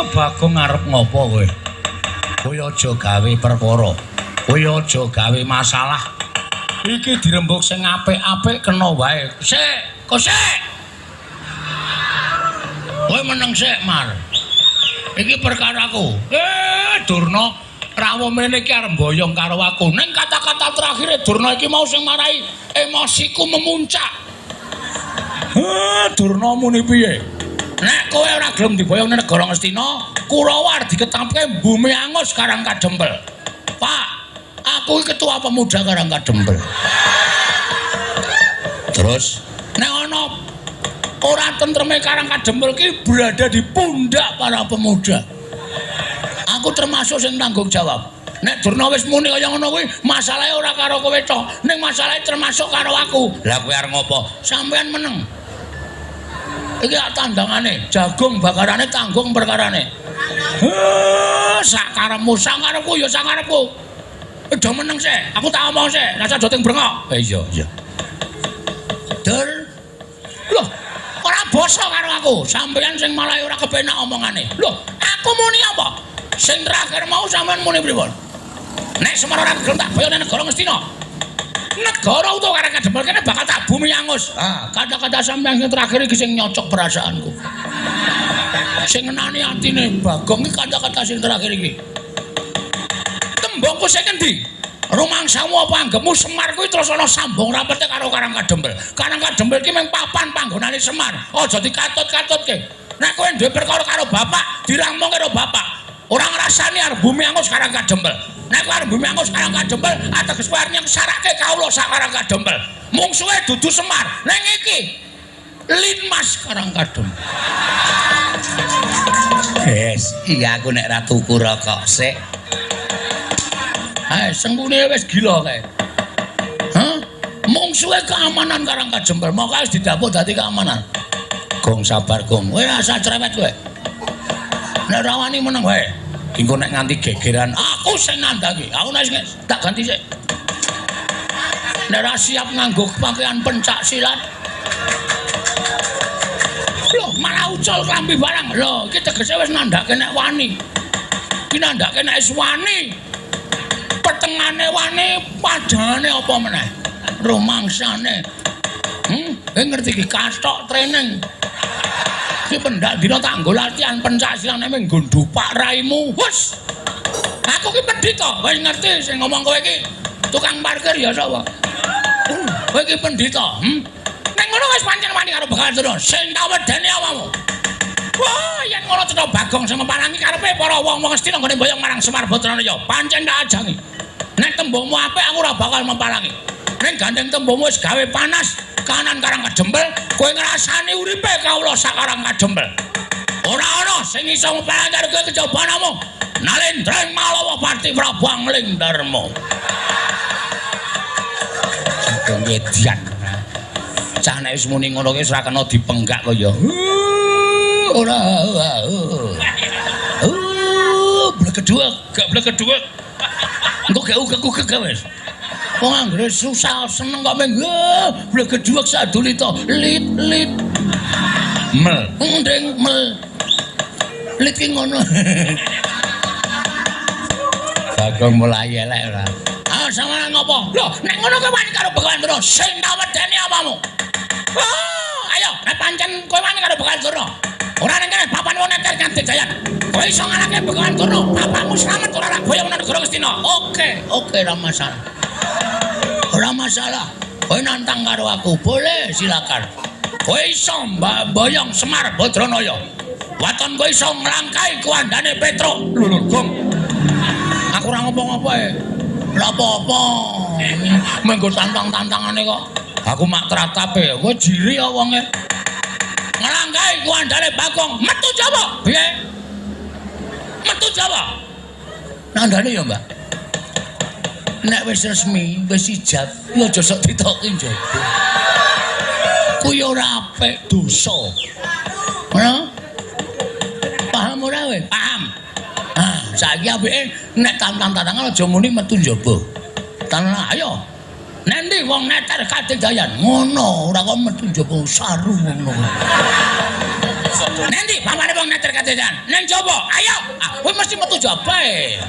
Bagong arep ngopo kowe? Kowe aja gawe perkara. Kowe aja gawe masalah. Iki dirembug sing apik-apik kena wae. Sik, kok sik. Kowe meneng sik, Mar. Iki perkaraku. Durna rawuh mrene iki arep mboyong karo aku. Ning kata-kata terakhir Durna iki mau sing marai emosiku memuncak. Durna muni piye? Nek kowe ora gelem diboyong ning negara Ngastina, Kurawa arep diketapke bumi angus Karang Kadempel. Pak, aku iki ketua pemuda Karang Kadempel. Terus nek ana ora tentreme Karang Kadempel ki berada di pundak para pemuda. Aku termasuk sing tanggung jawab. Nek Durna wis muni kaya ngono kuwi, masalahe ora karo kowe tok, ning masalahe termasuk karo aku. Lah kowe arep ngopo? Sampeyan meneng. Iki tandangane, jagung bakarane tanggung perkarane. Heh, sakarepmu, sakarepku ya sakarepku. Do meneng sik, aku tak omong sik, rasa do ting brengok. Iya, iya. Dur. Loh, ora basa karo aku. Sampeyan sing malah ora kepenak omongane. Loh, aku muni apa? Sing terakhir mau sampeyan muni pripun? Nek Semar ora gelem tak boyong negara Ngastina. Negara utawa Karang Kadempel kene bakal tak bumi angus. Ah, kata-kata sampeyan sing terakhir iki sing nyocok perasaanku. Sing ngenani atine Bagong iki kata-kata sing terakhir iki. Tembungku sing endi? Rumangsamu apa anggepmu Semar kuwi terus ana sambung rapete karo Karang Kadempel. Karang Kadempel iki mung papan panggonane Semar. Aja dikatut-katutke. Nek kowe duwe perkara karo bapak, diramung karo bapak. Ora ngrasani arep bumi angus Karang Kadempel. Nek kowe arep bumi angus Karang Kadempel, ateges kowe arep nyengsarake kawula sak Karang Kadempel. Mungsuhe dudu Semar. Ning iki Linmas Karang Kadempel. Yes, iya aku nek ra tuku rokok sik. Hai, sengkune wis gila kae. Hah? Mungsuhe keamanan Karang Kadempel, moko wis didapuk dadi keamanan. Gong sabar, Gong. Kowe rasa cerewet kowe. Nek ora wani meneng wae. Engko nek nganti gegeran, aku sing nandhangi. Aku nek tak ganti sik. Nek ora siap nganggo pakaian pencak silat. Loh, malah ucul klambi barang. Loh, iki tegese wis nandhake nek wani. Iki nandhake nek wis wani. Petengane wani, padane apa meneh? Rumangsane. Kowe ngerti iki kathok training. Iki pendak dina tak nggo latihan pencak silat nek nggo ndupak raimu. Wes. Aku ki pendhita, wis ngerti sing ngomong kowe iki tukang parkir ya sapa? Kowe iki pendhita, Nek ngono wis pancen wani karo Begawan Durna, sing tak wedeni awakmu. Wah, yen ngono cetha Bagong sing meparangi karepe para wong-wong Ngastina nggone mboyong marang Semar Badranaya. Pancen tak ajangi. Nek tembungmu apik aku ora bakal memparangi. Ning gandeng tembungmu wis gawe panas kanan Karang Kadempel, kowe ngrasani uripe kawula sak Karang Kadempel. Ora ana sing iso meparangi karo kowe kejaba namung Nalendra Malawa Pati Prabu Angling Darma. Sageng edian. Cah nek wis muni ngono ki wis ora kena dipenggak kaya. Ora. Blegeduwek, gak blegeduwek. Engko gak ugek-ugek wis. Wong anggere susah seneng kok meng blegeduwek sadulita lit lit. Mel, nding mel. Lit ki ngono. Bagong mulai elek ora. Ah, sampeyan ngopo? Lho, nek ngono kowe wani karo Begawan Durna, sing tak wedeni apamu? Oh, ayo, nek pancen kowe wani karo Begawan Durna. Ora ning kene papan wong neter nganti jayan. Kowe iso ngalahke Begawan Durna, bapakmu slamet ora rak boyong nang negara Ngastina. Oke, oke ora masalah. Ora masalah. Kowe nantang karo aku, boleh silakan. Kowe iso mboyong Semar Badranaya. Waton kowe iso nglangkai kuandane Petruk. Lho lho, Gong. Aku ora ngopo-ngopo e. Ora apa-apa. Menggo tantang-tantangane kok. Aku mak tratape. Kowe jiri ya wonge. Nglangkai kuandane Bagong, metu Jawa. Piye? Metu Jawa. Nandane ya, Mbak. Nek wis resmi, wis ijab, ya aja sok ditoki njaba. Kuwi ora apik, dosa. Ngono? Paham ora kowe? Paham. Ah, saiki apike nek tantang-tantangan aja muni metu njaba. Tanah ayo. Nendi wong neter kadedayan ngono, ora kok metu njaba saru ngono. Nanti pamane wong neter kadesan. Neng jaba, ayo. Ah, kowe mesti metu jabae.